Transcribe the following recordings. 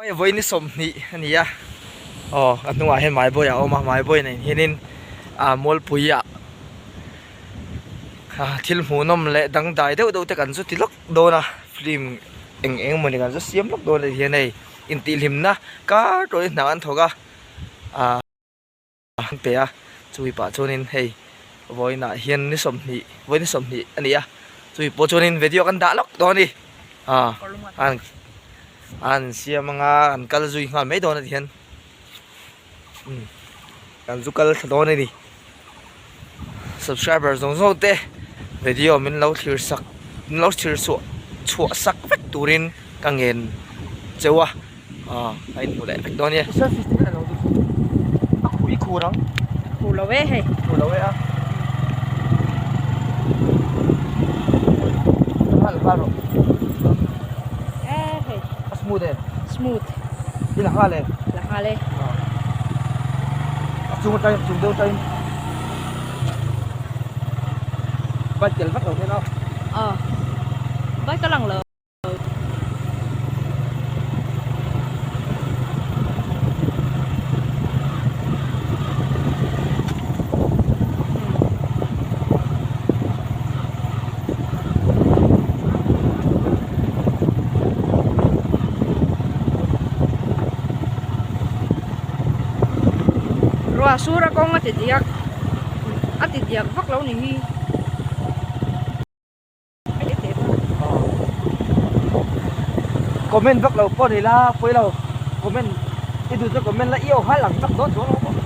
Hei vawiin ni 20 a ni a, aw a hnungah hian Maibawi a awm a, Maibawi nen hianin ah Mualpui ah ah thil hmuhnawm leh dangdai deuh deuh te kan zu ti lawk dawn a, film eng eng emawni kan zu siam lawk dawn a ni hian hei intihhlimna kar tawhin hna an thawk a ah. an pe a chumi pah chuanin hei vawiinah hian ni 20 vawiin ni 20 a ni a chumi pawh chuanin video kan dah lawk dawn a ni ah an an siam anga an kal zui nghal mai dawn a ti hian umm kan zu kal thla dawn a ni subscriber zawng zawng te video min lo thlir sak min lo thlir chhuah chhuah sak vek turin ka ngen cheu a. Ah, a inhmu leh vek dawn nia. Selfie stick a lo duh chu. A khu i khur ang. Khur lo e hei. Khur lo e a. Hal hal ro. E hei. A smooth e. Smooth. I la nghal e. La nghal e. A chung atangin chung deuh atangin. Bike tel vak lo hian a. Ah. Bike ka lang lo. Ruah sur a kawng a ti diak a ti diak vak lo ni hi. Comment vak lo pawh ni la pawi lo comment i duh chuan comment la i aw nghal ang tak dawn chuang lo pawh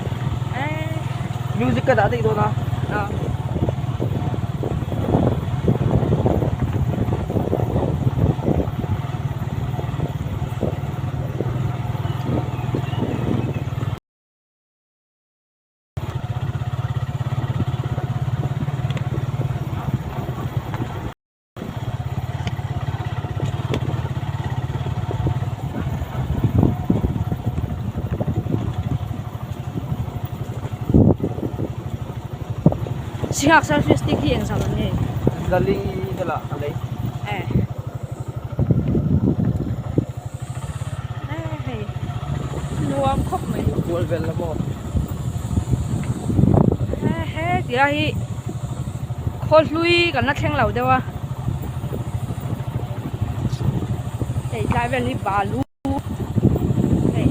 music ka dah daih dawn a. Sihak selfie stick hi eng zat an nge? Lali velah a lei. Eh. Eh hei. Nuam khawp mai. Kual vel la maw? He he tih lai hi khaw hlui kan la thleng lo deuh a hei tlai vel hi balu hei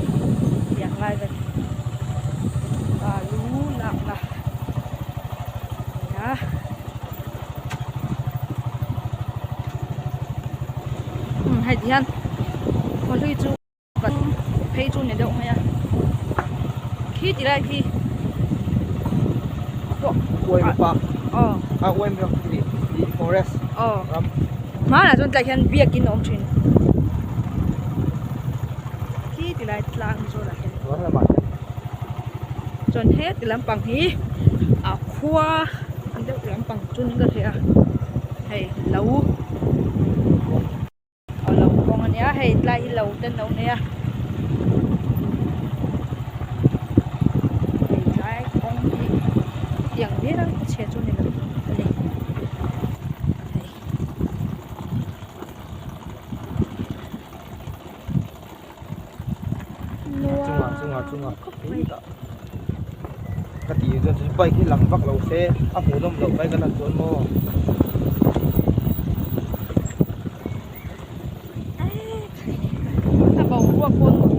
tiang lai vel balu lakna a ni a. Hei ti hian khaw hlui chu. Kan phei chu ni deuh mai a khi ti lai khi Uaim park aw a uaim ram ti ti forest aw ram hmanah chuan tlai hian biakin a awm thin khi ti lai tlang zawlah hian chuan heti lampang hi a khua deuh lampang chu niin ka hria hei lo. A lo kawng a nia hei tlai hi lo ten lo nei a hei tlai kawng hi tiang viau a chhe chu a ni lo a ni hei. Chungah chungah chungah ka tih chuan chu bike hi lang vak lo se a hmuhnawm loh mai ka lan chuan maw. A boruak pawh nuam.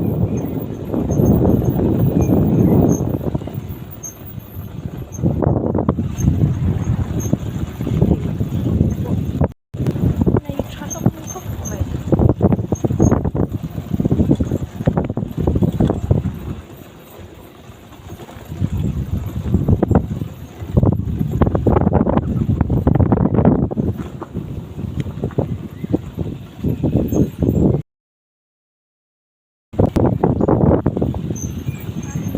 Nei tha hlawm khawp mai.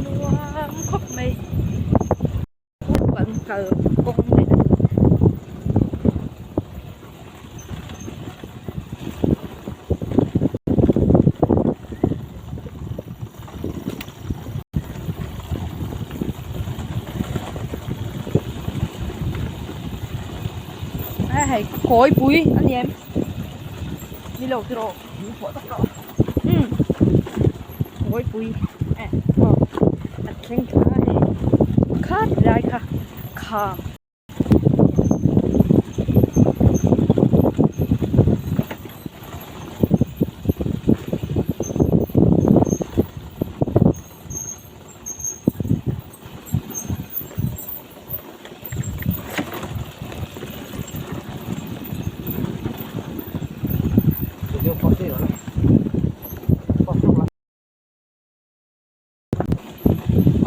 Nuam khawp mai kan kal kawng leh a hei kawipui a ni em ni lo tiraw. Ngawipui eh aw a thleng thla a hei kha ti lai kha kham.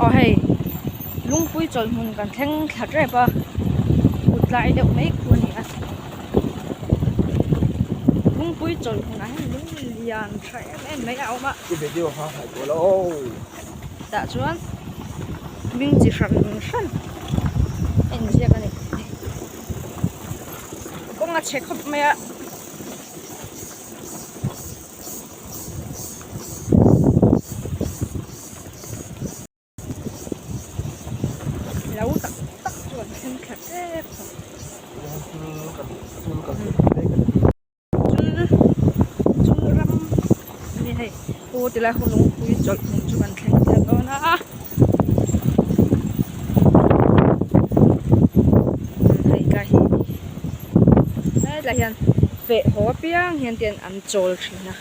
Aw hei lungpui chawlh hmun kan thleng thla tep a kut lai deuh mai khu a ni a lungpui chawlh hmunah hian lung lian tha em em mai a awm a tah chuan hming chi hran hran a inziak a ni kawng a chhe khawp mai a. Lo tak tak chu an thleng thla tep a. Chul chul ram a ni hei aw ti lai hun lungpui chawlh hmun chu kan thleng thla dawn a. Hei ka hi hetlai hian feh haw apiang hian te an chawl thin a.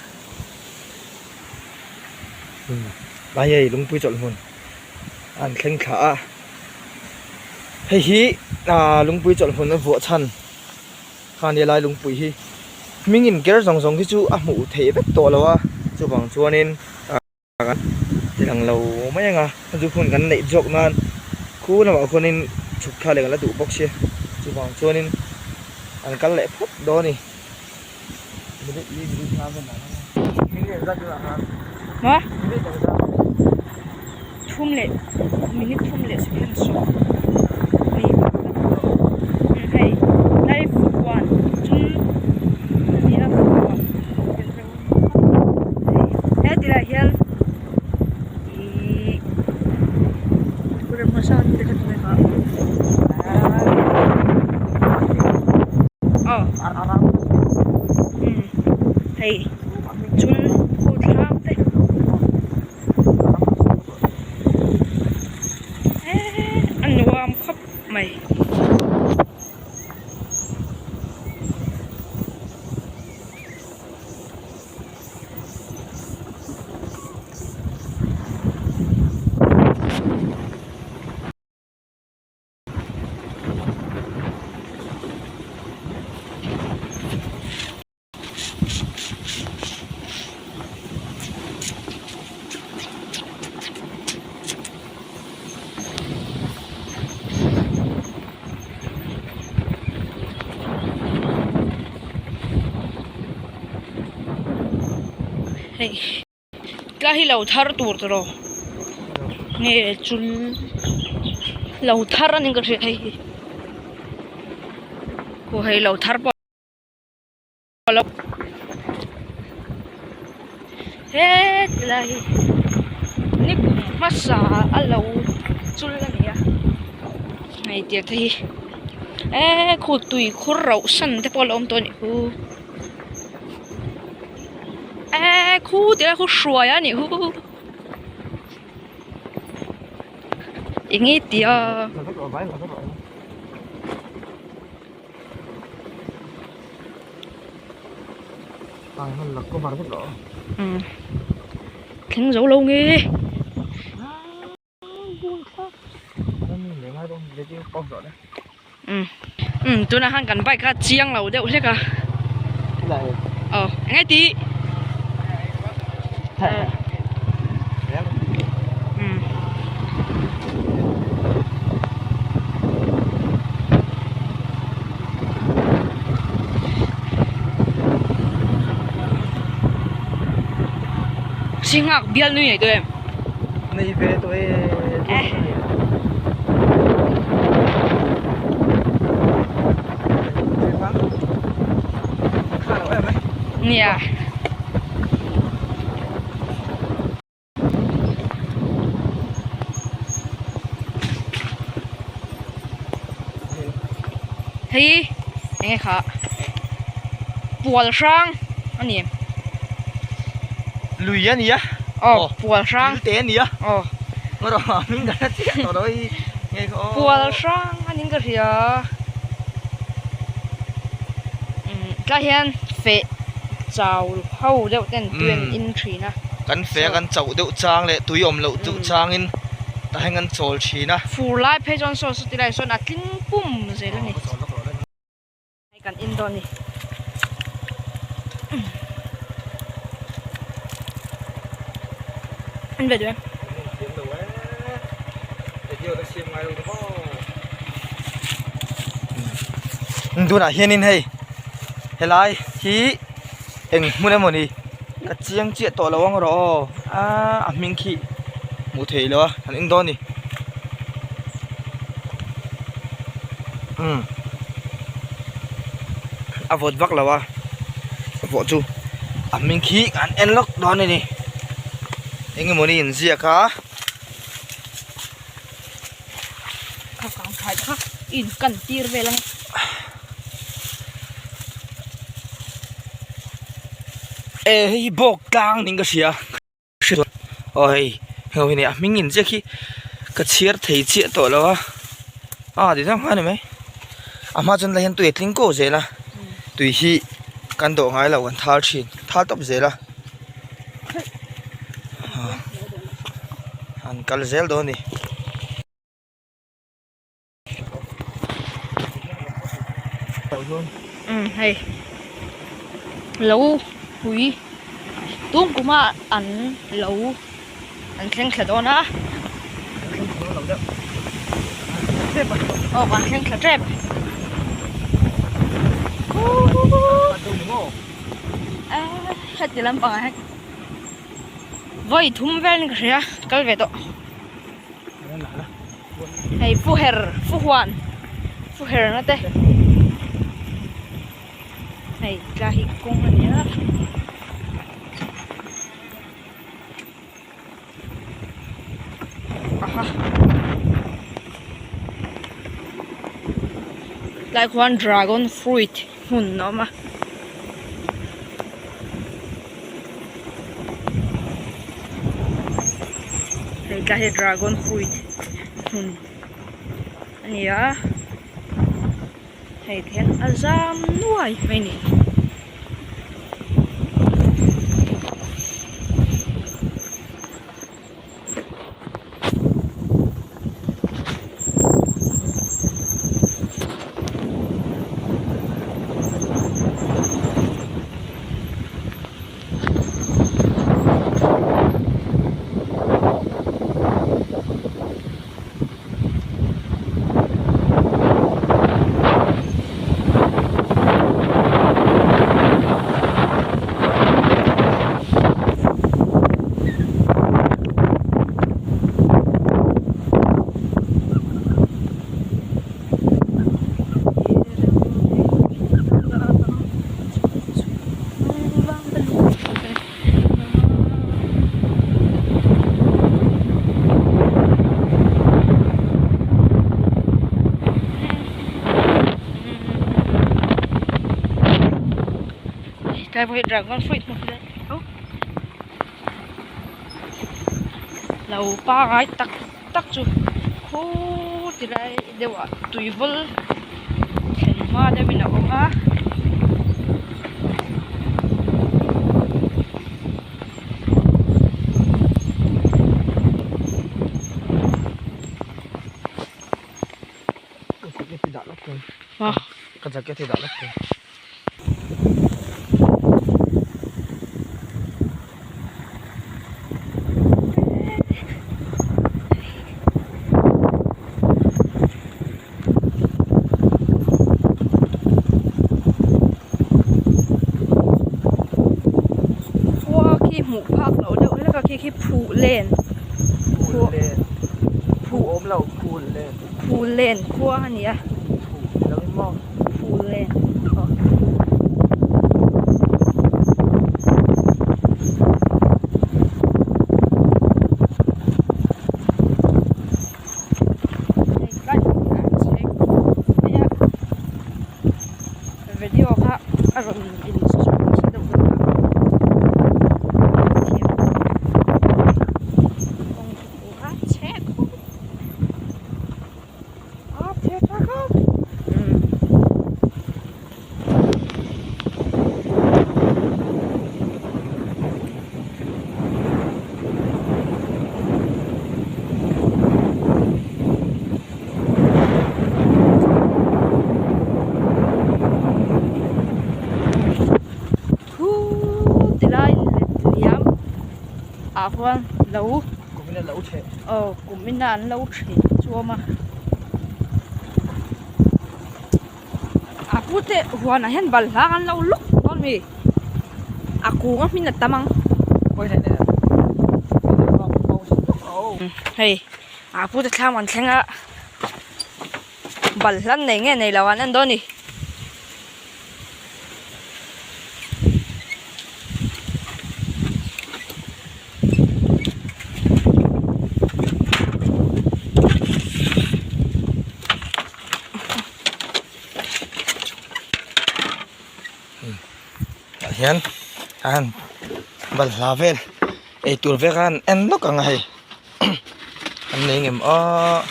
Lai hei lungpui chawlh hmun an thleng thla a hei hi ah lungpui chawlh hmun a vuah chhan kha nia lai lungpui hi hming in ker zawng zawng hi chu a hmuh theih vek tawh lo a chuvang chuanin kan ti lang lo mai ang a chu hun kan neih zawk nan khu lamah khuanin chhuk thla leh kan la duh bawk sia chuvang chuanin an kal leh phawt dawn a ni. Maw thum leh minute thum leh second sawm ni hei lai huan chung a ni a he tilai hian ihh remhmasa te kha tunge kha aw hei chul khu thlam te a nuam khawp mai. Hei tlai hi lo thar tur tawh nge chul lo thar a ni ka hriat hei hi khaw hei lo thar pawh lo heti lai hi nikum hmasa a lo chul a ni a hei tiang te hi eee khu tui khur rauh san te pawh a lo awm tawh a nih khu eee khu ti lai khu hruai a nih khu eng nge tia. Thleng zo lo nge. Umm tunah khan kan bike kha chiang lo deuh hlek a. Aw eng nge tih. Singhak bial nui nei tawh em? Nei ve tawh e. Eh. Nia. Hei enge kha pual hrang a ni. Lui a ni a. Aw pual hrang. Te a nia. Aw. Ngaw a hming ka hre chiah tawh lo hi nge kha aw. Pual hrang a ning ka hria. Umm tlai hian feh chau ho deuh ten tui an in thin a. Kan feh a kan chauh deuh chang leh tui awm loh deuh changin tah hian kan chawl thin a. Fur lai phei chuan saw saw ti lai sawn a tling pum zel a ni. Hei kan in dawn ni. An ve duh em? Tunah hianin hei helai hi eng hmun emaw ni ka chiang chiah tawh lo ang rawh aw aaa a hming khi hmuh theih loh a an in dawn a ni umm a vawt vak lo a a vawh chu a hming khi an en lawk dawn a ni eng emaw ni inziak a. Kha kang thlai kha in kan tir vel ang. E hei hi bawk tlang niin ka hria aw hei heng ho hi a hming in chiah khi ka chhiar thei chiah tawh lo a a ti zawng kha a ni mai a hma chuan lai hian tui a tling ko zel a tui hi kan dawh ngai lo kan thal thin thal tawp zel a an kal zel dawn a ni. Umm hei lo pui tum kuma an lo an thleng thla dawn a aw kan thleng thla tep heti lampangah hian vawi thum vel in ka hria kal ve tawh. Hei fu her fu huan fu her na te hei tlai hi kawng a ni a. Aha tlai khuan dragon fruit hmun a awm a. Hei tlai hi dragon fruit hmun a ni a hei ti hian a zam nuai mai a ni. Tlai pawh hi dragon fruit hmu hle tho lo pangai tak tak chu khur ti lai deuh ah tui vawl thlen hma deuh in a awm a. Ka jacket hi dah lawk dawn. Khua khi hmuh phak loh deuh hlek a khi khi phuh len Phul len phuh awm lo phul len phul len khua a ni a phul len aw. Video kha a rawn in chhawp nasa deuh bawk a thiam. Ah khuan lo Kum in a lo theh. Aw kum in a an lo theh chuam a. A pu te huanah hian balhla an lo lawk dawn mi. A kung a hmin a tam ang. Hei a pu te thlam an thleng a balhla an nei nge nei lo an en dawn a ni. Tah hian a han balhla vel eitur vel kha an en lawk ang a hei an nei ngem aw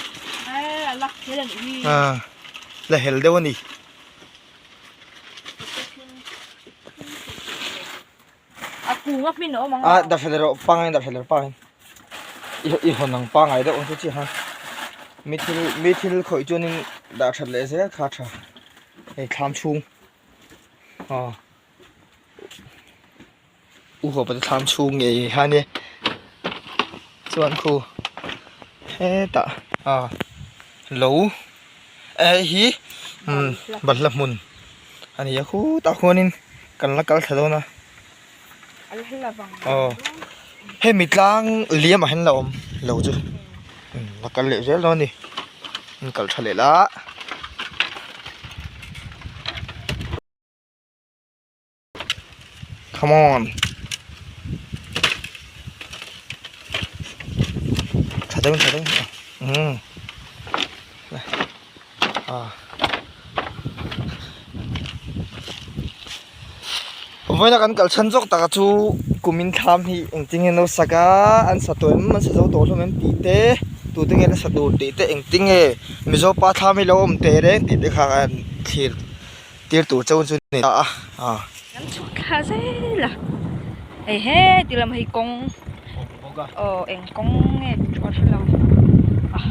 la hel deuh a ni. A darthla erawh pangai darthla erawh pangai i hawn ang pangai deuh ang chu chiah a mi thil mi thil khawih chuanin dah that leh zel kha a tha hei thlam chhung aw u haw pawh thlam chhung ngei kha ania chuan khu hetah ah lo eh hi umm balhla hmun a ni a khutah khuanin kan la kal thla dawn a aw hemi tlang liam ah hian la awm lo chu la kal leh zel dawn a ni an kal tha leh la. Come on. Tha deuh tha deuh. Um. Ah. Vawiina kan kal chhan zawk taka chu kumin thlam hi engtin nge an lo sak a an sa tawh em an sa zo tawh hlawm em tih te tute nge an sa tur tih te engtin nge Mizo pa thlam hi lo awm teh reng tih te kha an thlir. Tir tur chauh chu ni ta a a. Kan chhuk thla zel a hei he ti lam hei kawng aw eng kawng nge tih chu ka hre lo a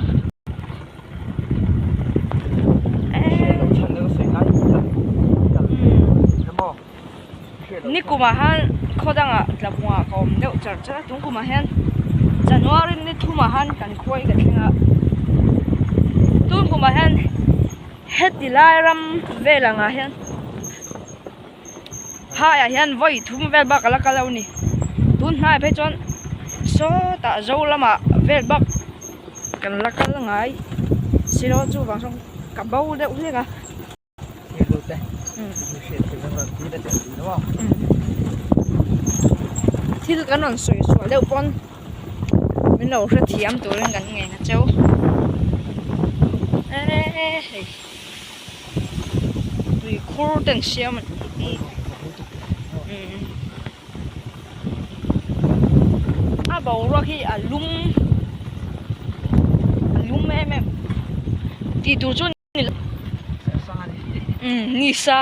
nikumah hian khaw dangah tlabungah ka awm deuh char char a tun kumah hian January ni thumah hian kan khua hi ka thleng a tun kumah hian. Heti lai ram vel angah hian phaiah hian vawi thum vel bak a la kal lo a ni tun hnaiah phei chuan sawtah zo lamah vel bak kan la kal ngai silo chuvang chuan ka bo deuh hlek a. Thil kan rawn sawi sual deuh pawn min lo hrethiam turin kan ngen a cheu eee hei tui khur te an siam a ni umm a boruak hi a lum a lum em em tih tur chu ni lo umm ni sa.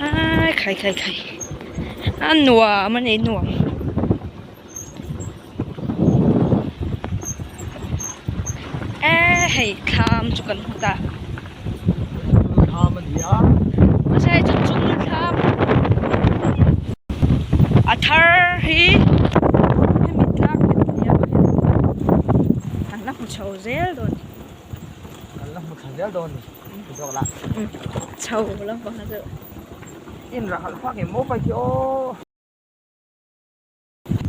Ai khai khai khai a nuam a ni nuam e hei thlam chu kan hmu ta mahse hei chu chung thlam a thar hi hemi tlang hetiang kan la hmu chho zel dawn. Kan la hmu thla zel dawn ni ti zawk la. Chho lampang a deuh. In rah halh fak em maw pai khi aw.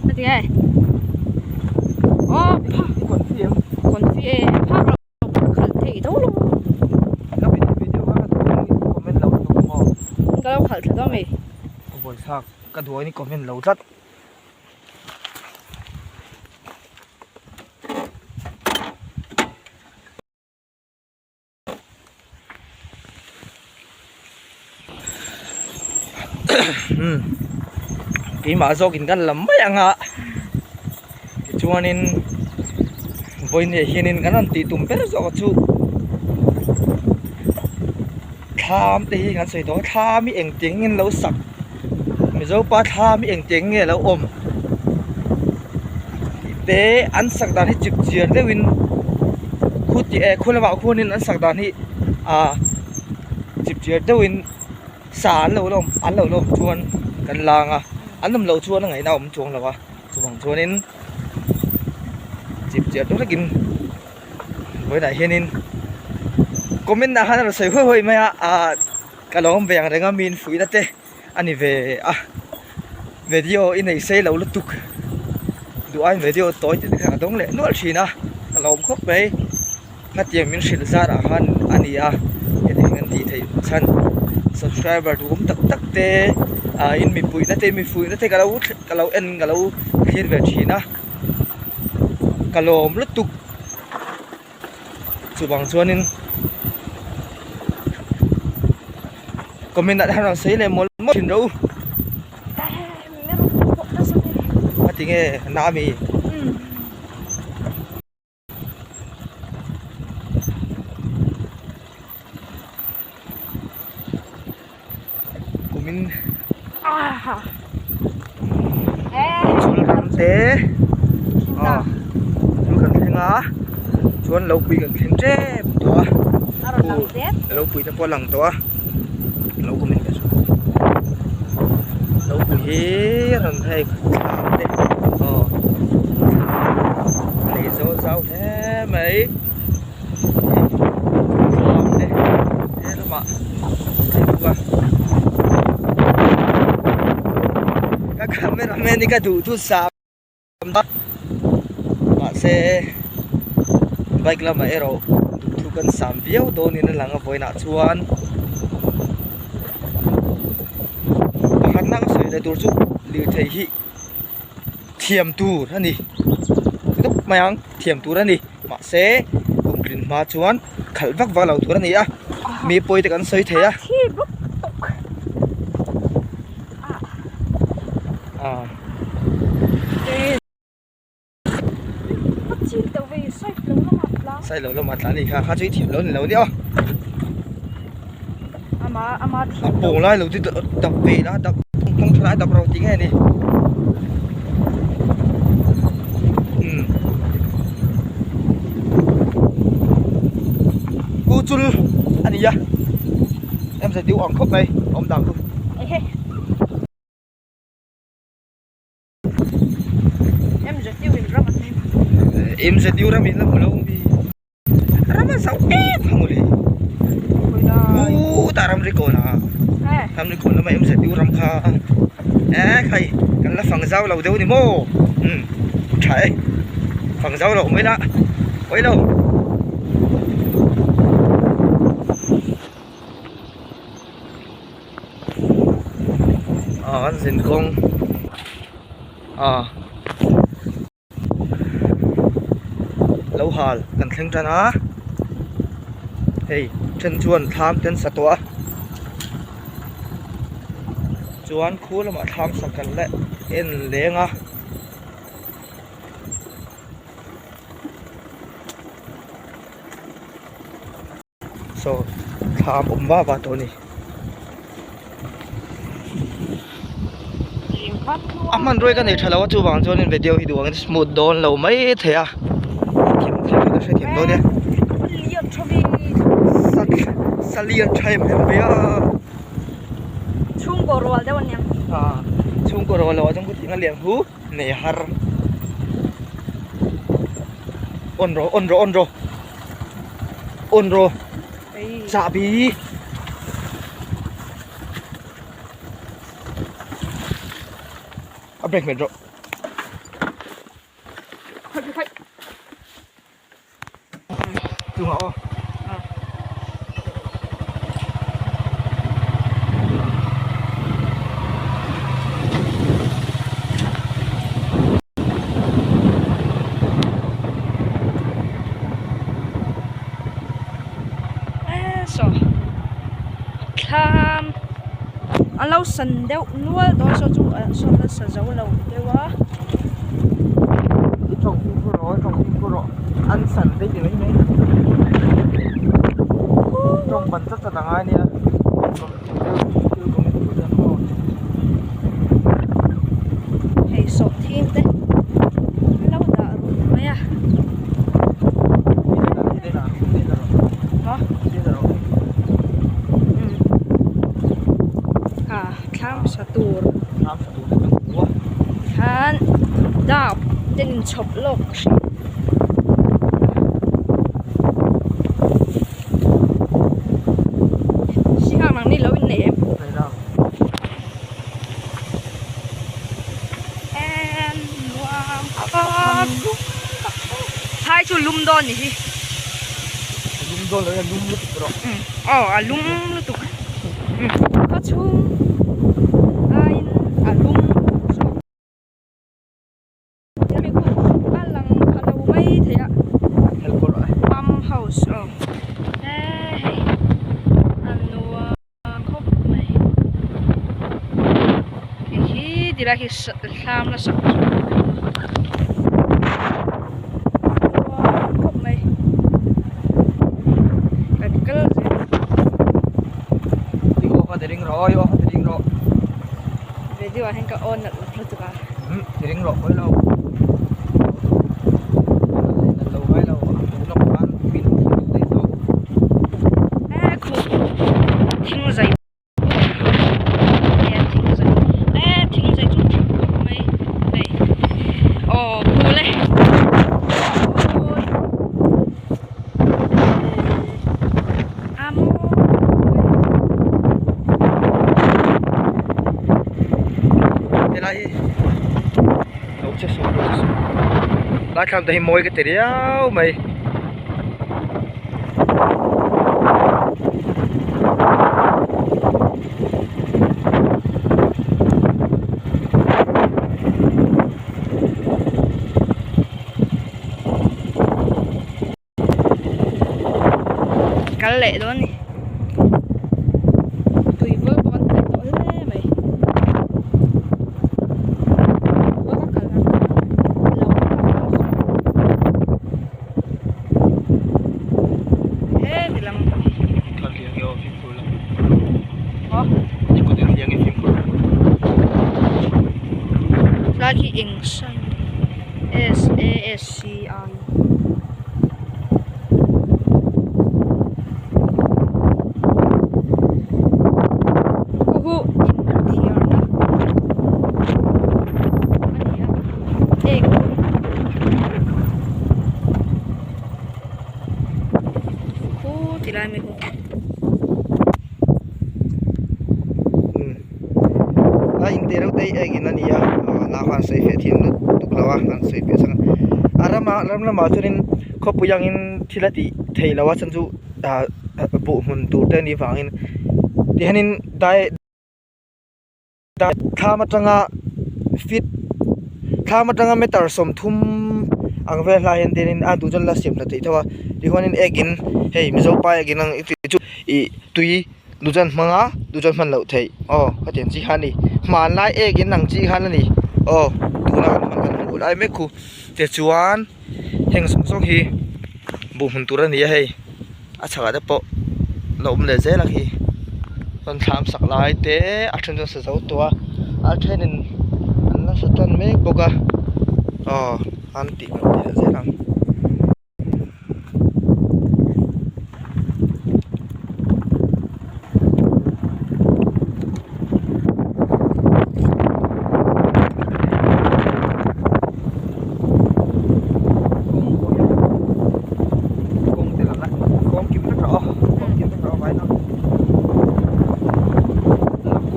A ti nge? Aw I confi em? Confi e phak lo ka khalh thei tho lo. Ka video kha ka duh in comment lo lutuk maw? Ka lo khalh thla dawn mi. Ka buaithlak ka duh in i comment lo tlat. Keimah zawkin kan lam mai ang a tichuanin vawiin hianin kan rawn tih tum ber zawk chu thlam te hi kan sawi tawh a thlam hi engtiang nge an lo sak Mizo pa thlam hi engtiang nge a lo awm tih te an sak dan hi chip chian deuhin khu tih eh khu lamah khuanin an sak dan hi ah chip chian deuhin. Sa an lo lawm an lo lawm chuan kan lang a, an awm loh chuan a ngaihna a awm chuang lo a, chuvang chuanin chip chiah tawh hlekin vawiinah hianin comment ah khan a rawn sawi huai huai mai a ah ka lo awm ve ang reng a mi infuihna te a ni ve a video i nei sei lo lutuk duh aiin video tawi tih te kha ka dawng leh nual thin a ka lawm khawp mai. Hetiang min hrilh zar ah khan a ni a, hetiang an tih theih chhan subscriber duhawm tak tak te ah in mipuihna te mi fuihna te ka lo ka lo en ka lo thlir ve thin a, ka lawm lutuk chuvang chuanin comment ah te khan rawn sawi leh mawlh mawlh thin rawh u. A tinge na ami? Kumin chul ram te aw chul kan thleng a chuan lo pui kan thleng tep tawh a lo pui te pawh a lang tawh a lo kumin lo pui hi a rawn hei thlam te aw thlam lei zawl zau hle mai thlam te he lamah a ni bawk a ka camera man hi ka duh thu sam Mahse bike lamah erawh duhthu kan sam viau dawnin a lang a vawiinah chuan pakhatna ka sawi leh tur chu lirthei hi thiam tur a ni ti tawp mai ang thiam tur a ni mahse kum tlin hma chuan khalh vak vak lo tur a ni a mi pawi te kan sawi thei a. Sai lo lamah tlan a nih kha kha chu i thiam lo a ni lo nia aw a pawng lai lo chu dap ve la dap kawng tha lai dap ro tih nge ni umm u chul a ni a em zet deuh ang khawp mai awm dan chu. MZU ram in la hmu lo mi ram a zau em kha mawle u tah ramri kawn ah ramri kawn lama MZU ram kha e khai kan la fang zau lo deuh a ni maw umm tha e fang zau lo mai la pawi lo. Ah an zin kawng ah lo hal kan thleng tan a hei then chuan thlam te an sa tawh a chuan khu lamah thlam sak kan la en leng a. Saw thlam awm vah vah tawh a ni a hmanrua ka nei tha lo a chuvang chuanin video hi duh angin smooth dawn lo mai thei a hrethiam thei chu ka hrethiam dawn e sa lian tha em em mai a chhungkaw rual deuh aniang chhungkaw rual loh ah chuan khawtin a lian hu nei har on rawh on rawh on rawh. On rawh chahbi a brake hmet rawh chungah aw. Saw thlam a lo san deuh nual dawn saw chu saw la sa zo lo deuh a. I tawng fimkhur rawh i tawng fimkhur rawh an san daih ti mai mai tawng ban chat chat a ngai ania. Hei sawhthing te an lo dah run mai a maw umm. Thlam sa tur. Thlam sa tur te kan hmu a. Tikhan dap te an inchhawp lawk hrih. Sihang nang ni lo in nei em? Nei lo. En nuam khawp. Phai chu lum dawn ni hi. Lum dawn lo hian lum lutuk rawh. Aw a lum lutuk. Khaw chhung aiin a lum zawk. Hemi khu a lang pha lo mai thei a. Pump house aw he hei a nuam khawp mai. Hei hi tilai hi thlam la sak chu a nuam khawp mai. Kan kal zel a. I aw kha ti ring rawh aw i aw kha ti ring rawh. Video ah hian ka aw nalh lutuk a. Umm ti ring rawh pawi lo. Nalh lo ngai lo a hmuh lawk khan min thil duh daih zawk. E khuh thing zai e thing zai e thing zai chu tha khawp mai hei aw phul e a mawi Helai hi lo che suh lo che suh lai thlam te hi mawi ka ti riau mai. Kal leh dawn ni tui vawr pawh an hnaih tawh hle mai vawr a kal lo he ti lam tlai khi eng sign S A S C I. Khuhu inthiarna a ni a ek khu ti lai mai khu. A in te reuh te hi ek in a ni a nau khan sawi fiah thiam lutuk lo a an sawi fiah chang a ramah ram lamah chuanin khawpui angin thil a tih theih loh a chhan chu ah buh hmun tur te a nih vangin tihianin dai thlam atanga feet thlam atanga meter 30 ang vel hlai hian tianin a duh chuan la siam hlat theih tho a tichuanin ek in hei mizo pa ek in ang chu ih tui. Duhchuan hmang a duhchuan hman loh theih aw khatiang chi kha a ni hmanlai ek in ang chi khan a ni aw tuna kan hman kan hmuh lai mek khu tichuan heng zawng zawng hi buh hmun tur a ni a hei a chhakah te pawh la awm leh zel a khi chuan thlam sak lai te a then chuan sa zo tawh a a thenin an la sa tan mek bawk a aw an tih kan ti leh zel ang.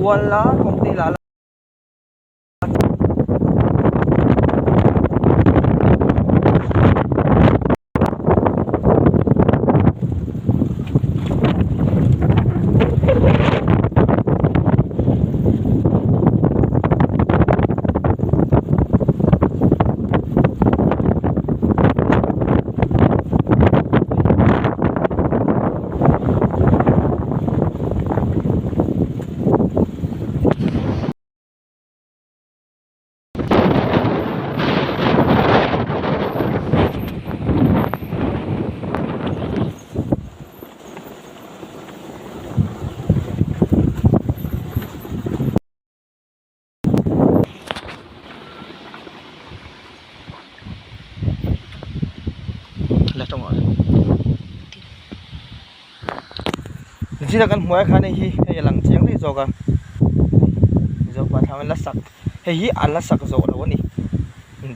Kual la kawng te la la. La tawng Zira kan hmuh ai khan hei hi hei a lang chiang daih zawk a. Mizopa thlam a la sak hei hi a la sak zawh loh a ni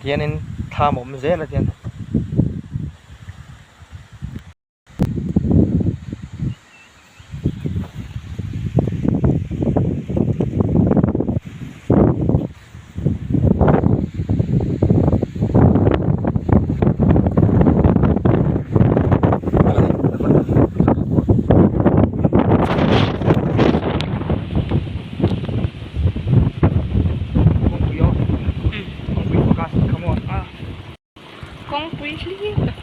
tihianin thlam a awm zel a tihian. Kawngpui hlim tak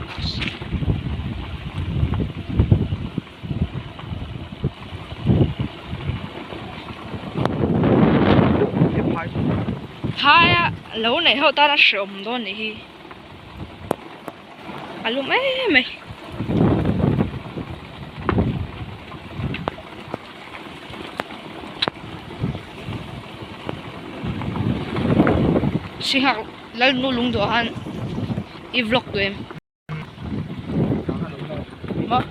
phaia lo neih ho tan a hreawm dawn nih hi a lum em mai. Sihak. Lalnu lungduh ah khan i vlog duh em? Maw?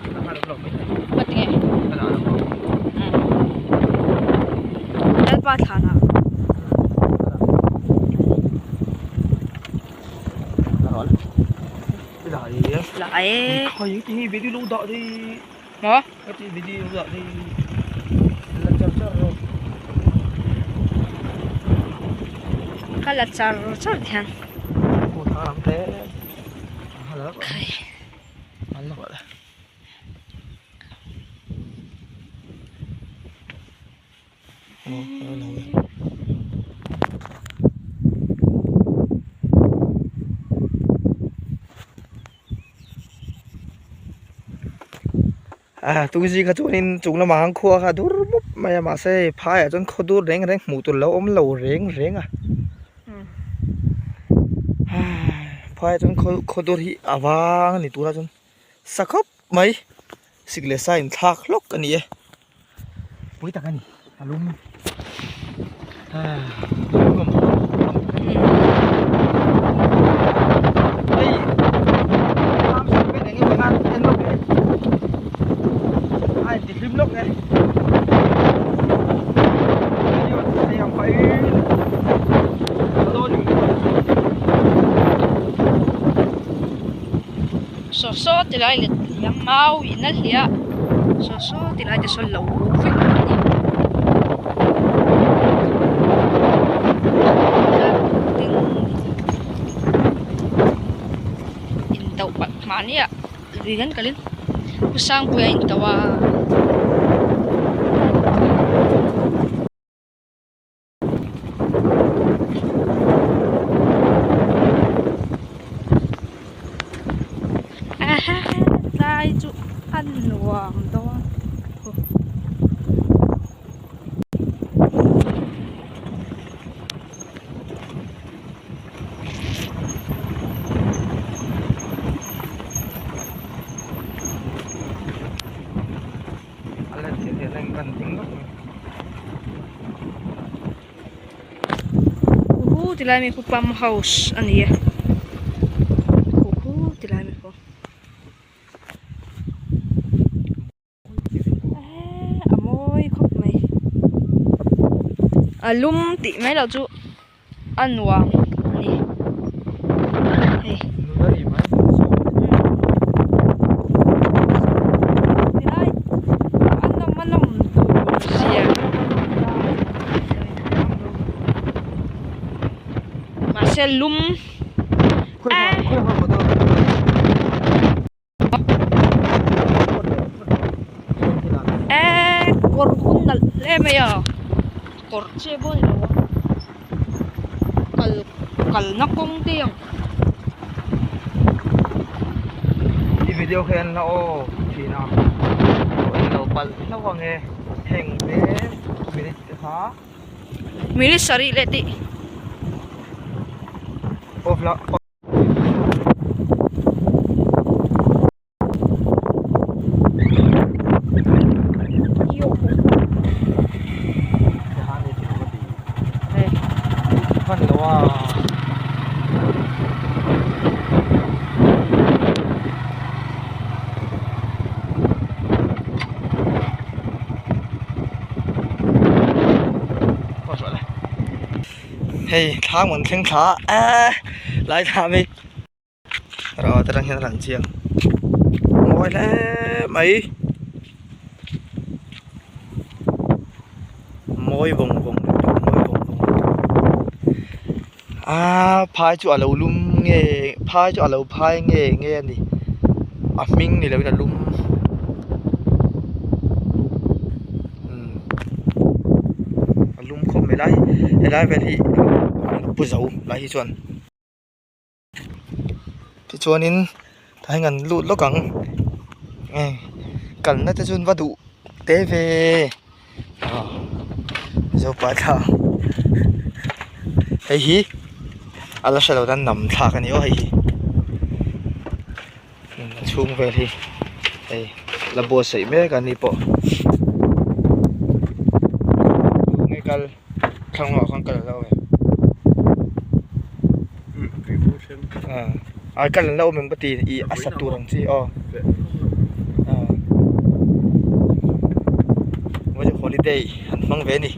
Ka ti nge? Lalpa thlan ah. Lại e. Maw? Ka la char char hian. Ah tungzing kha chuanin chung lamah khan khua kha a dur mup mai a mahse hei phaiah chuan khaw dur reng reng hmuh tur lo awm lo reng reng a phaiah chuan khaw khaw dur hi a vang a ni tunah chuan sa khawp mai sik leh sa inthlak hlawk a ni e pui tak a ni a lum Saw saw ti lai let liam mau in a hliah saw saw ti lai te saw lo vek a ni tin in do palh mahni ah lui kan kalin pu sangpuia a in do a. Tlai chu a nuam dawn. Khuh ti lai mi khu pump house a ni a khuh khuh ti lai mi khu a mawi khawp mai a lum tih mai loh chu. a nuam a ni hei tilai a nawm a nawm tur zia mahse lum Eee kawr hun nalh hle mai a kawr chiah pawh a ni lo a kal kalna kawng te ang. I video kha en la aw thin a en lo palh hlauh ang e heng te minute te kha. Minute sarih leh tih. Off la. Hei thlang an thleng thla a eee lai thla ami rawh te tang hian a lang chiang mawi hle mai mawi vawng vawng lutuk mawi vawng vawng lutuk aaa phai chu a lo lum nge phai chu a lo phai nge nge a ni a hming ni lovin a lum. A lum khawp mai lai helai vel hi pu zo lai hi chuan tichuanin tah hian kan lut lawk ang kalna te chu an va duh te ve ah zopa thla hei hi a la hre lo tan nam thlak a ni aw hei hi. A chhung vel hi hei la buatsaih mek a ni pawh tunge kal thlang lamah khan kal an la awm em ah kal an la awm em ka ti ih a sat tur ang chi aw holiday an hmang ve a ni.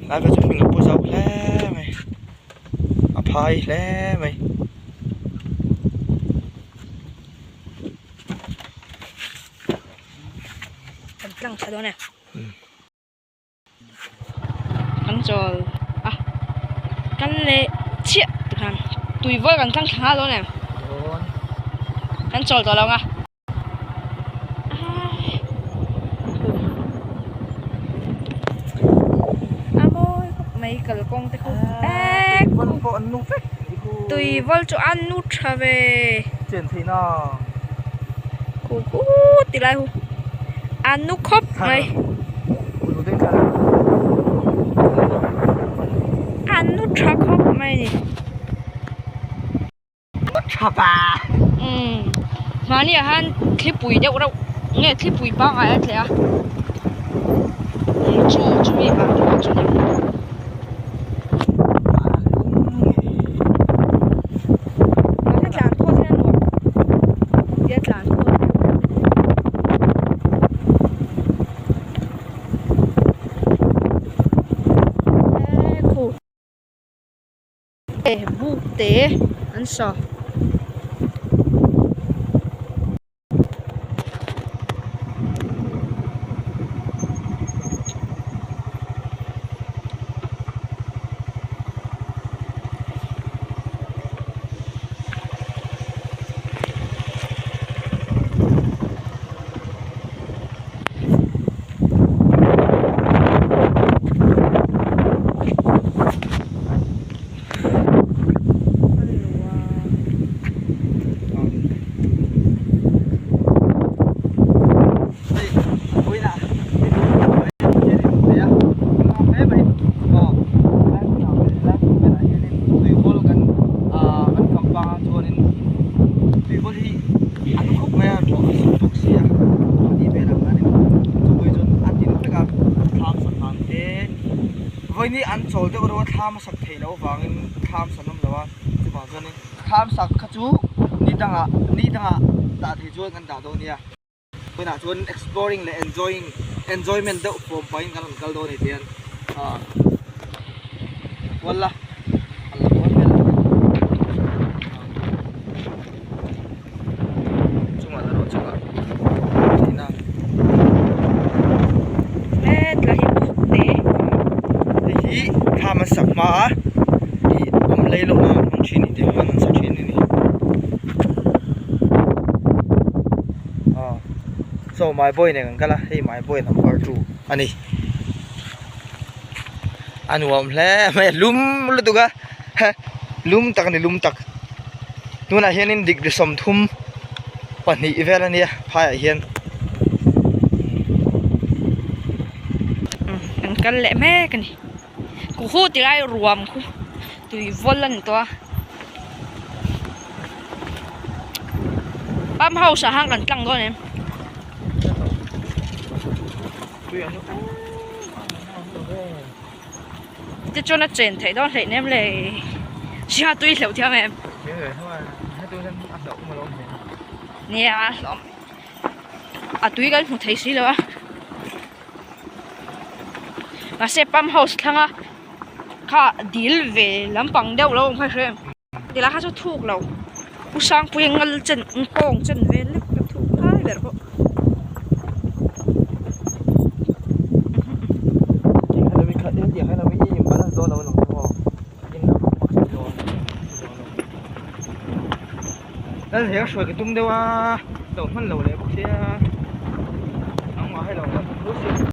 Lai vel chu hming a pu zauh hle mai a phai hle mai. Kan tlang tha dawn e. Kan chawl a kan leh chiah tikhan tui vawi kan tlang thla nghal dawn em? Kan chawl tawh lo ang a. A mawi khawp mai kalkawng te khu eee tui vawl chu a nu tha ve khu khu ti lai hu a nu khawp mai a nu tha khawp mai a ni. Umm mahni ah hian thlipui deuh reuh nge thlipui pangngai a tleh a chu chumi vang te pawh chu ni ang. Buk te an sa. Vawiini an chawl deuh reuh a thlam a sak theih loh avangin thlam san awm lo a chuvang chuanin thlam sak kha chu ni dangah ni dangah dah thei chuan kan dah dawn nia tunah chuan exploring leh enjoying enjoyment deuh fawm pahin kan rawn kal dawn a ni tihian ah kual la a la kual vel chungah la rawh chungah theihna hetlai hi buk te hei hi thlam an sak hma a ih awm lei loh nan an hmang thin tih te an sa thin a ni ah so my boy nen kan kal a hei my boy number 2 a ni a nuam hle mai a lum lutuk a lum tak a ni lum tak tunah hianin degree 33 vel a nia phaiah hian. Kan kal leh mek a ni ku hu ti lai ruam khu tui vawl a ni tawh a pump house ah khan kan tlang dawn em. Tichuan a chen theih dawn hleih nem le Singha tui hleuh thiam em Nia a hlawm a tui kan hmu thei si lo a. Mahse pump house thlanga kha dil ve lampang deuh lo awm kha hre em tilai kha chu thuk lo u sangpuia ngal chen kawng chen vel lek ka thuk lai ber pawh. Lal hel hruai ka tum deuh a lo hman lo leh bawk sia nangmah hi lo hman thu sia.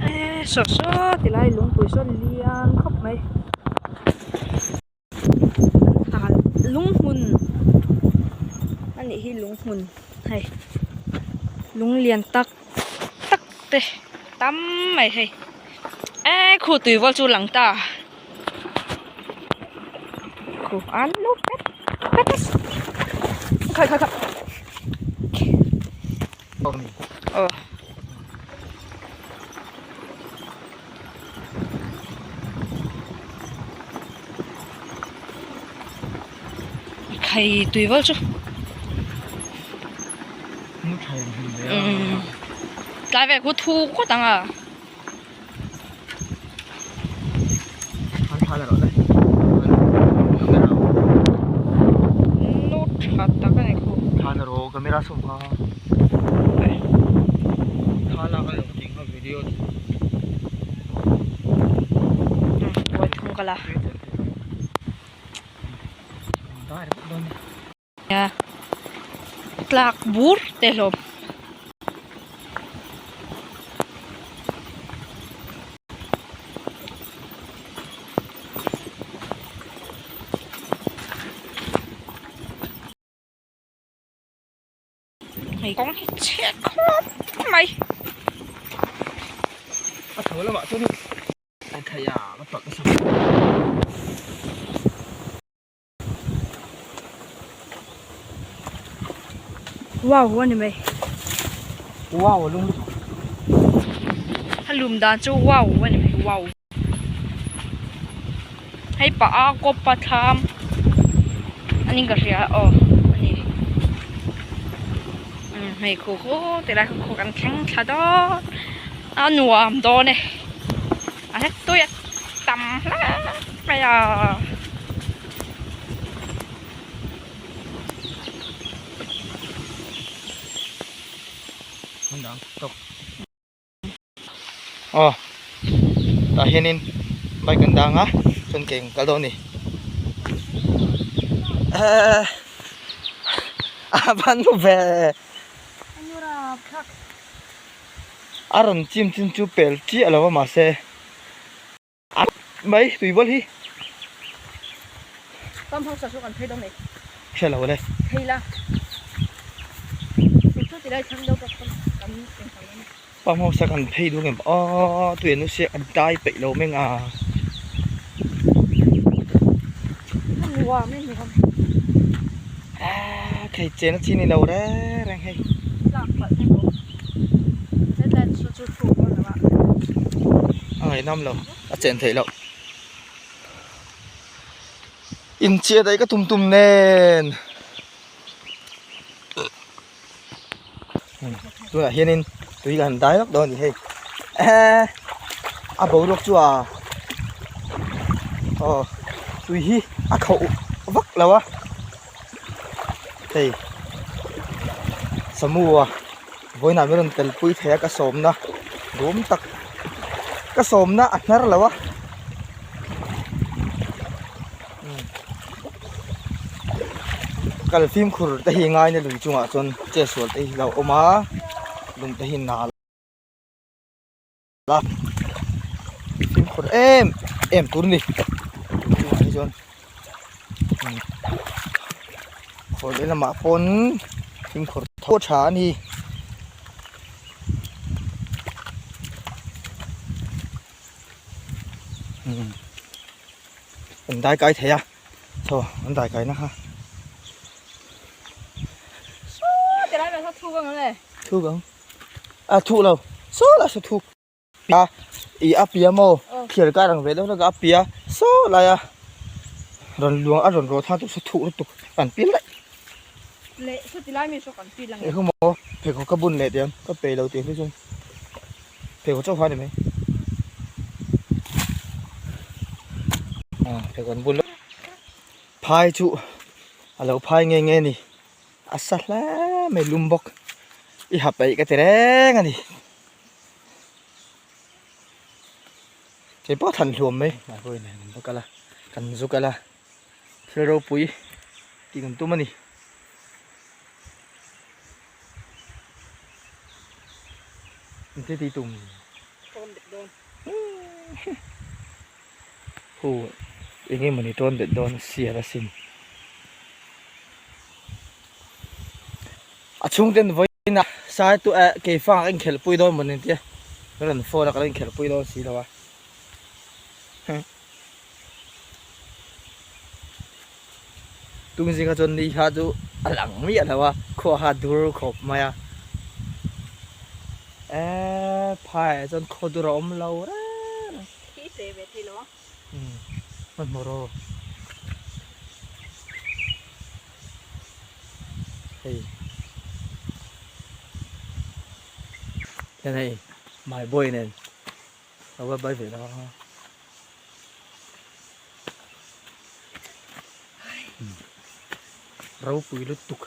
Eee saw saw ti lai lungpui saw lian khawp mai lung hmun a nih hi lung hmun hei lung lian tak tak te tam mai hei eee khu tui vel chu lang ta. Khu an lo pet pet a khai khai khai aw khai tui vel chu tlai vel khu thu khawt ang a. Nu tha tak a ni khu. Thla rawh camera sawm kha thla lak a lo tih kha video Umm thung ka la. Tlak bur te hlawm. Hei kawng hi chhe khawp mai. A tho lamah chuan a thei a ka tawlh nasa. Wow a ni mai. Wow a lung lutuk. A lum dan chu wow a ni mai wow. Hei pah a kawp a thlam a ni ka hria aw a ni. Umm hei khu khu ti lai khu kan thleng thla dawn a nuam dawn e. A hlek tui a tam hle mai a. Aw tah hianin bike an dang a chuan ke an kal dawn a ni ehh a van hmu ve a rawn chim chin chu pel chiah lo a mahse a mai tui bawl hi. Pump house ah saw kan phei dawn mai. Hre lo le. Phei la. Chu chu tilai thlang deuh bawk kan kan engthang dawn. Pump house ah kan phei duh ngem aw tui an usiak an dai peih lo meng a. Nuam e nuam. Aaa thei chen a chi ni lo reng reng hei. Tlak palh te pawh. Hetlai chu chu thuk dawn lo a. A ngaihnawm lo a chen theih loh. Inchhiat aih ka tum tum nen tunah hianin tui ka han dai lawk dawn a ni hei ehe a boruak chu a aw tui hi a khauh vak lo a hei samua vawiinah min rawn tel pui thei a ka sawmna duhawm tak ka sawmna a hnar lo a. Kal fimkhur te hi ngaina lui chungah chuan che sual te hi lo awm a lung te hi nal a fimkhur em em tur a ni lui chungah hi chuan khawi lehlamah pawn fimkhur tho tha a ni. An dai kai thei a chaw an dai kai na kha Saw ti lai vel thu ang le thu ang a thu lo saw la saw thu a i a pia maw thiar kar ang ve deuh hlek a pia saw lai a rawn luang a rawn rawh thang chu saw thu lutuk an pil daih leh saw ti lai mi saw kan pil ang e khaw maw pheikhawk ka bun leh tiang ka pe lo tih hi chuan pheikhawk chauh kha a ni mai. Pheikhawk an bun lawk phai chu a lo phai nge nge a ni a sa hle mai lum bawk i ha peih ka ti reng a ni keipawh than hluam mai kan va kal a kan zu kal a thil ropui tih kan tum a ni. Engtia tih tum? Tawn bet dawn. Hu eng emawni tawn bet dawn sial asin. A chhungten vawiin a sai tu eh keifang a inkhelh pui dawn mawni tia ka rawn phone a ka lo inkhelh pui dawn si lo a. Tung zinga chuan ni kha chu a lang miah lo a, khua kha a dur khawp mai a. Eee phaiah chuan khaw dur a awm lo reng a. Khi che ve thei lo a. Umm hmanhmawh rawh. Hei. Hian hei my boy nen lo va bai ve lo a. Ropui lutuk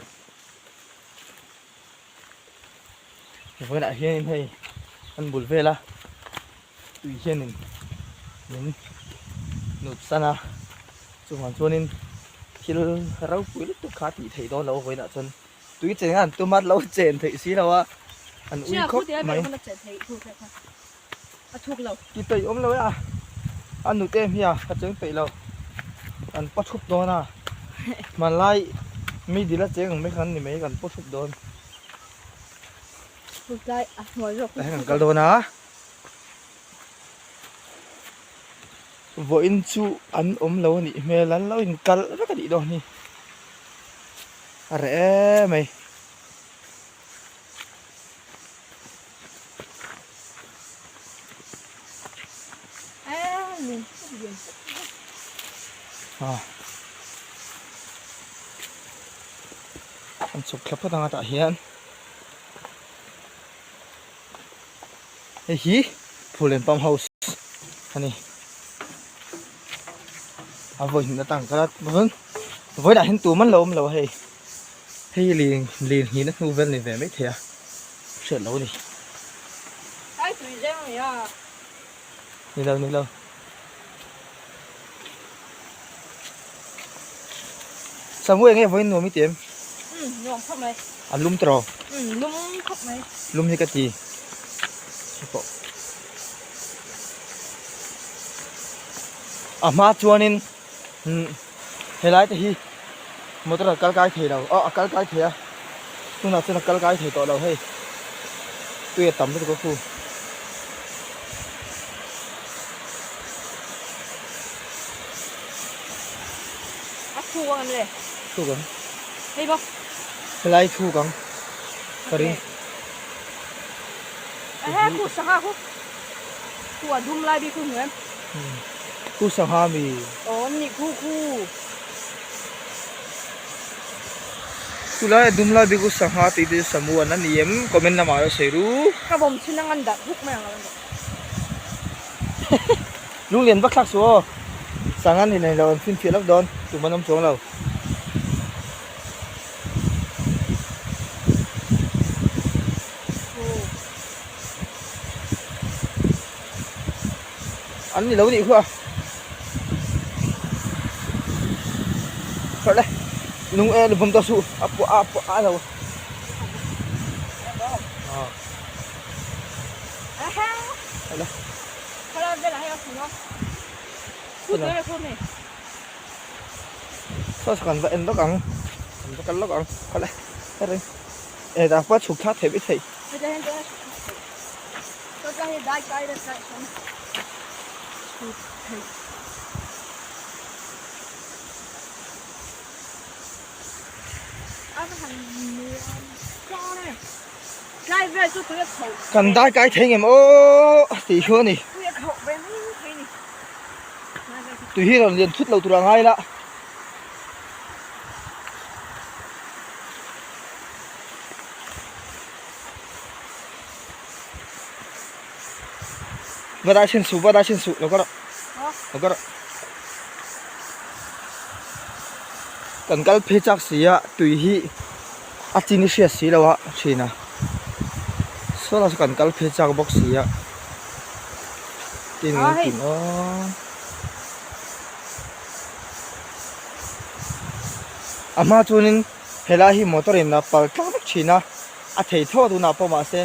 vawiinah hianin hei an bul vel a tui hianin min nut san a chuvang chuanin thil ropui lutuk kha a tih theih dawn loh vawiinah chuan tui cheng a an tum a lo chen theih si lo a an ui khawp mai. A thuk lo. Ti peih awm lo e a. A nut em hi a, ka cheng peih lo. Kan paw thup dawn a. Hmanlai mi dil a cheng ang mai khan ni mai kan paw thup dawn. Thutlai a hnuai zawk. Tah hian kan kal dawn a. Vawiin chu an awm lo a nih hmel an lo inkalh vek a nih dawn hi. A reh em mai. An chhuk thla phawt anga tah hian hei hi Phullen pump house a ni a vawi hnih atang kal a vawiinah hian tum an lo awm lo a hei. Hei lin lin hnih na hnu vel ni ve mai thei a, hriat lo a ni. Ai tui zeng a ni a. Ni lo ni lo. Samu eng nge vawiin nuam i ti em? Umm nuam khawp mai. A lum tawh? Umm lum khawp mai. Lum hi ka ti. Hei pawh. A hma chuanin umm helai te hi motor a kal kai thei lo aw a kal kai thei a tunah chuan a kal kai thei tawh lo hei tui a tam lutuk a khu a thuk ang em le thuk ang hei bawk helai thuk ang ka ring ehe khu sangha khu khu a dum lai bik khu hmu em Khu sangha mi. Aw an nih khu khu. Chu lai a dum lai bik u sangha tih te chu samu an a ni em comment lamah lo sawi ru. Ka bawm chhin ang an dah huk mai ang lo an dah. Lunglian vak thlak suh aw. Sangha ni nei lo an finfiah lawk dawn tum an awm chuang lo. An ni lo nih khu a Kharh le lung e lubawm ta suh a puah a puah a lo Kharh le Saw kan va en lawk ang kan va kal lawk ang kharh le kharh e dah pawh chhuk thlak theih mai thei. Kan dai kai thei ngem aw tih chu a ni. Tui hi rawn lian thut lo tur a ngai la. Va dah chhin suh, va dah chhin suh, lo ka rawh. Lo ka rawh. Kan kal phei chak si a tui hi a chin i hriat si lo a thin a saw lai saw kan kal phei chak bawk si a tin tin aw a hma chuanin helai hi motor in a pal tlang vek thin a a thei tho a tunah pawh mahse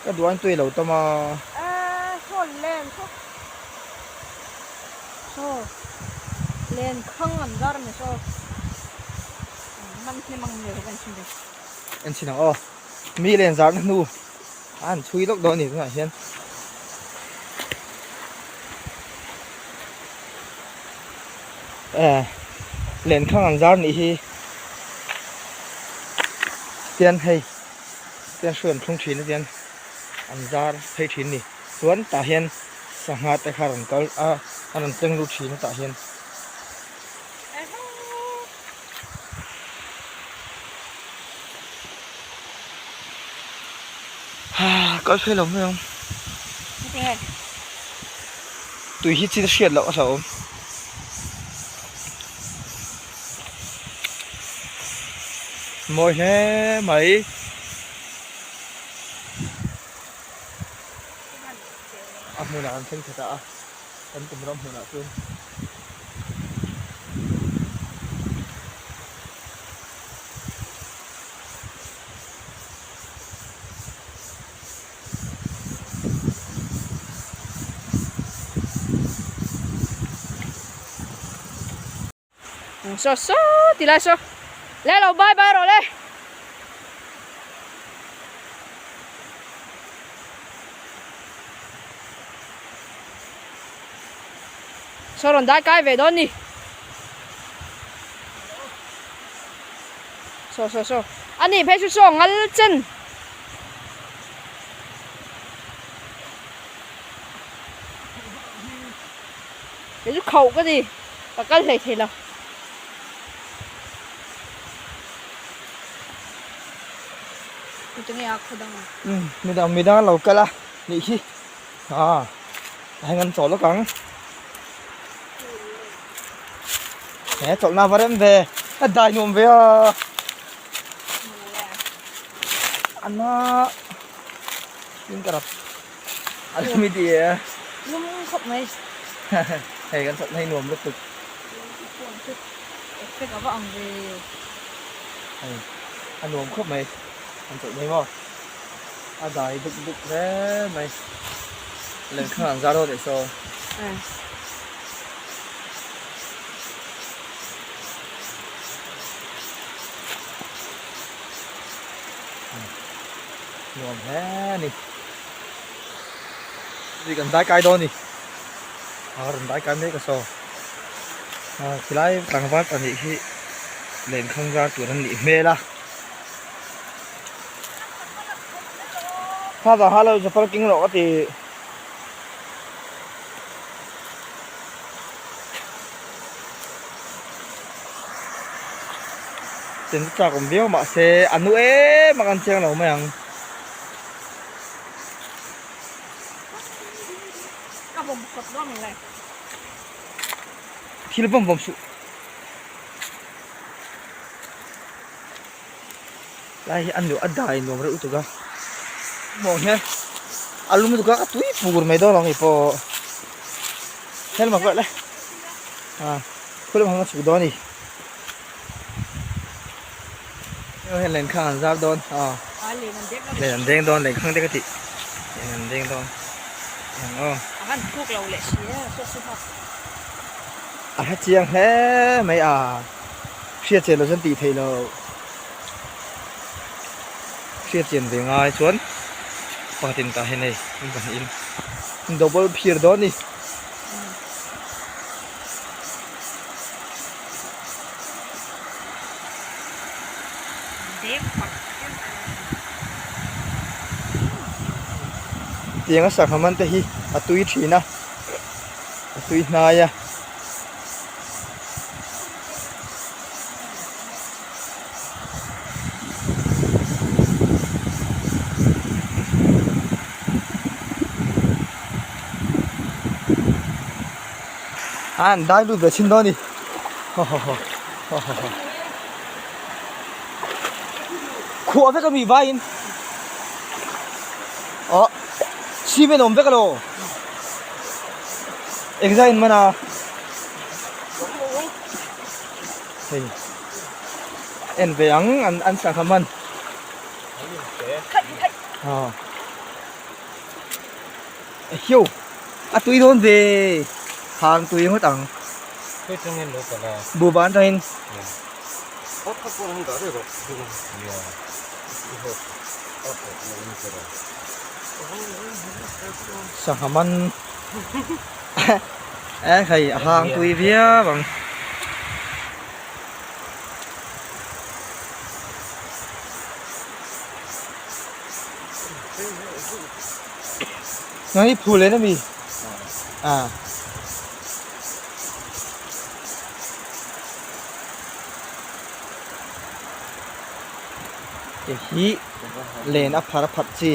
ka duh an tui lo tam a. Saw len khang an zar a ni saw man hnem ang nge ka en chhin ve. En chhin ang aw mi len zarna hnu a han chhui lawk dawn a ni tunah hian. Eh len khang an zar nih hi tian hei tian hruai an thlung thin a tian an zar phei thin a ni chuan tah hian Sangha te kha rawn kal a a rawn tleng lut thin a tah hian. Ha kal phei lo mai ang. Tui hi chin hriat loh a hlauhawm. Mawi hle mai. A hmunah an thleng thla ta a, kan tum ram hmunah chuan. Saw saw ti lai saw le lo bye bye rawh le. Saw rawn dai kai ve dawn ni. Saw saw saw ani phei chu saw ngal chen. Kei chu khauh ka ni ka kal hlei thei lo. Tunge a khaw dang a? Umm midang midang an lo kal a nih hi ah a heng an chaw lawk ang he chawlhna va rem ve a dai nuam ve a a na in ka rap. A lum i ti e. Lum khawp mai. Hei kan chawlh hei nuam lutuk. Effect a va ang ve. Hei a nuam khawp mai kan chawlh hei maw. A dai duk duk hle mai. Lengkhang an zar dawn leh saw. Nuam hle a ni. Hei kan dai kai dawn a ni. A rawn dai kai mek a saw. Khilai tlangval pahnih hi lenkhang zar tur an nih hmel a. Kha vang ha lo chapal keng rawh ka ti. Chen chu chak awm viau mahse a nu em a kan chiang lo mai ang. Thil vawm vawm suh. Lai hi a nu a dai nuam reuh lutuk a. Hmuh hian a lum lutuk a ka tui pur mai dawn ang i pawh. Helma pawh le. A khawi lamah hian a chhuk dawn a ni. Hei lenkhang an zar dawn a. Len an deng dawn lenkhang te ka tih. Len an deng dawn. Eng aw. A han thuk lo leh si e hriat chu hak. A hre chiang hle mai a. Hriat chian lo chuan tih theih loh. Hriat chian ve ngai chuan pakhatin tah hian hei in pahnihin double phir dawn a ni. Tianga sangha man te hi a tui thin a a tui hnai a. An dai lut ve chhin dawn a ni. Khuah vek a mi vaiin ah cement a awm vek alo engzah in man a hei en ve ang an an sangha man ah Hiu a tui dawn ve hang tui ngawt ang buhban atangin sangha man e hei a hang tui viau ang. Nang hi phul en ami ah hei hi len a phar a phat chi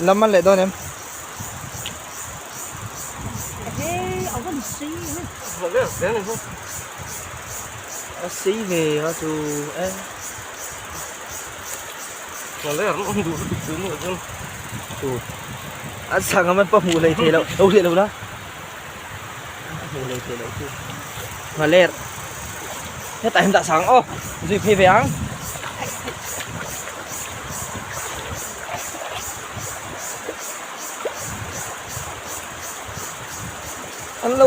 lam an leh dawn em a sei ve a chu e. A chhang a man pawh hmuh hlei thei loh lo hleh lo la a hmuh hlei thei loh chu nghaler hetah hian dah sang aw zui phei ve ang. An lo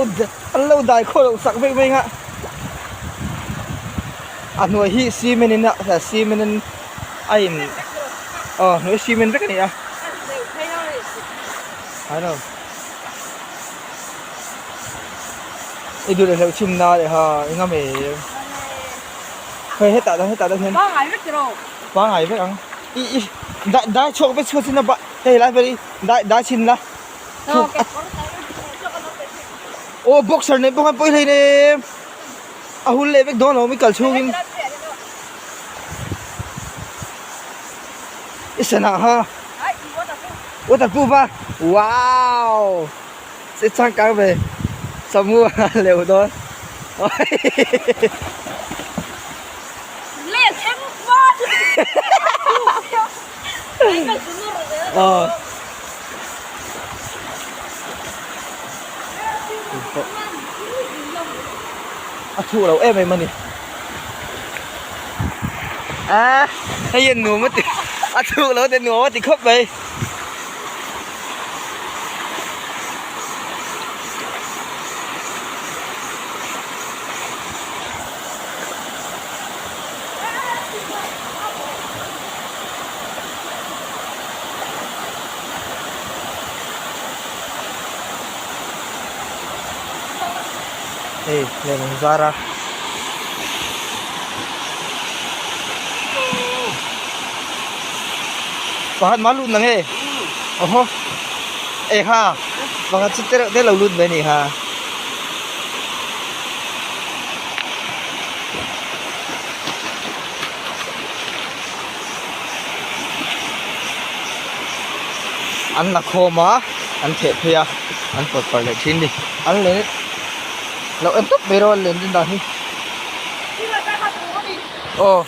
an lo dai khaw loh sak vek mai ang a a hnuai hi cement in a cement in a in aw hnuai cement vek a ni a hailo i duh leh hleuh chhin na leh ha i ngam em hei hetah dang hetah dang hian pangai vek tiraw pangai vek ang i i dai dai chhuak vek chhuak chin a ba hei lai vel hi dai dai chhin la. Aw boxer nen pawh khan pawi hlei nem a hul leh vek dawn lo mi kal chhungin i sana ha waterproof a wow se changkang ve samu a leu dawn Aw a thuh lo em em a ni a hei hian nuam a ti a thuh lo te nuam a ti khawp mai. Hei lem an zar a pakhat mah lut nang e awhaw e kha pakhat chu te reuh te lo lut ve a nih kha. An la khawm a an theh phei a an pawt parh leh thin a ni an len lo en tawp mai rawh an len din dan hi aw.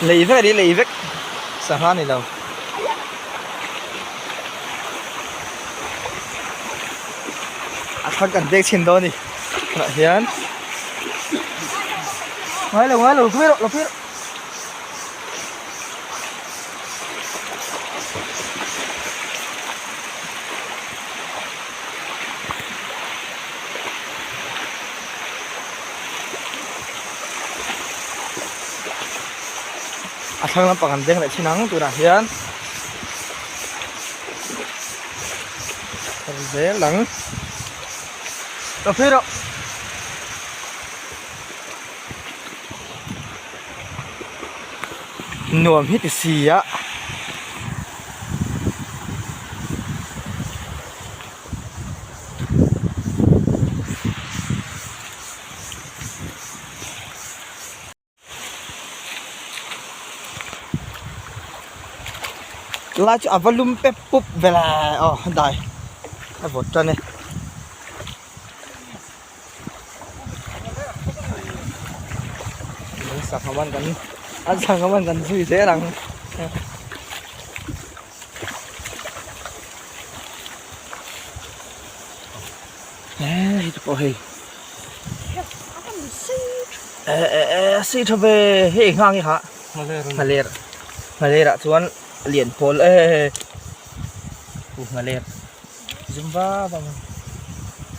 Lei vek a ni lei vek sangha a ni lo. A thlang kan pek chhin dawn a ni tunah hian ngai lo ngai lo lo phei rawh lo phei rawh. A thlang lampang an deng leh thin ang tunah hian kal zel ang ka phei rawh. Nuam hi ti si a. Tunlai chu a va lum pep pup ve le aw dai a vawt tan e. Sangha man kan an sangha man kan zui zel ang. Hei te pawh hei. E sei tha ve hei nghang hi ha nghaler nghaler ah chuan lian pawl e u nghaler zum va va va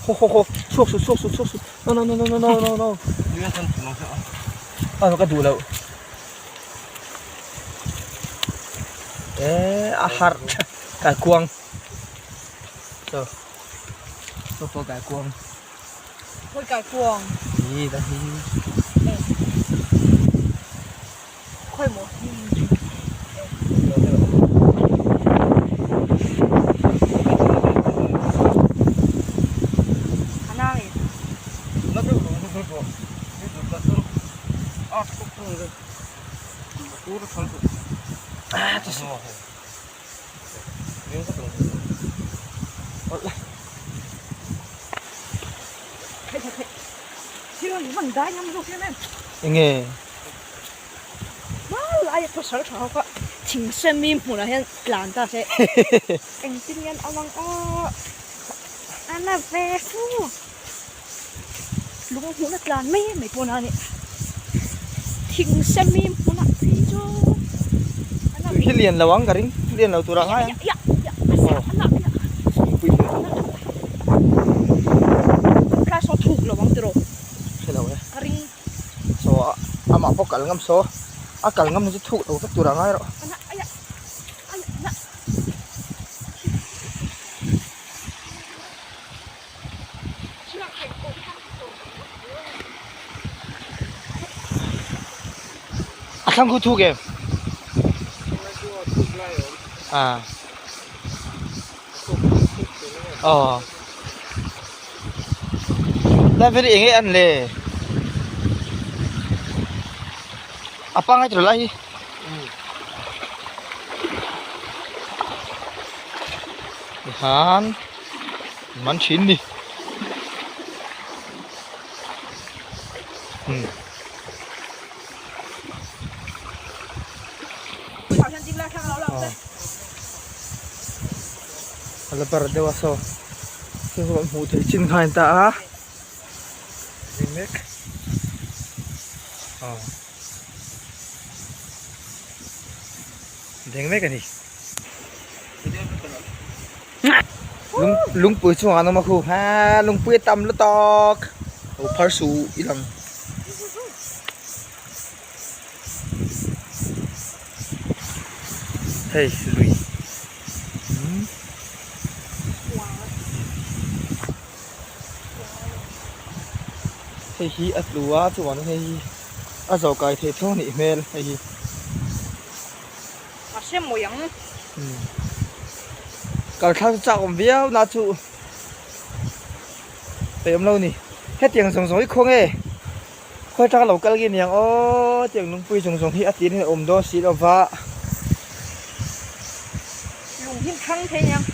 ho ho ho chhuak suh chhuak suh chhuak suh no no no no no no no a ka duh loh e a harh kaikuang so so pawh kaikuang. Khawi kai kuang? Hi ta hi. Khawi maw hi? Ah, Enge? Tui hi lian lo ang ka ring, lian lo tur ah ngai ang. Hre lo e. Saw amah pawh kal ngam saw a kal ngam chu thuk lo vek tur ah ngai rawh. A thlang khu thuk em? À. Ờ. Lai veri eng nge an le? A pangai tawh lai hi. Tihian man thin ni. Hmm. A la bar deuh a saw chu chu kan hmuh theih chin kha a ni ta a ding mek aw ding mek a ni lung lungpui chungah an awm a khu ha lungpui a tam lutuk lo phar suh i lang. Hei lui umm hei hi a tlu a chuan hei hi a zawh kai thei tho a nih hmel hei hi. A hre mawi ang. Umm kal thlak chu chak awm viau na chu peih awm lo ni hetiang zawng zawng hi khaw nge. Khawi atanga lo kal nge niang aw tiang lungpui zawng zawng hi a tir hian a awm dawn si lo va. Lung hi thang thei niang.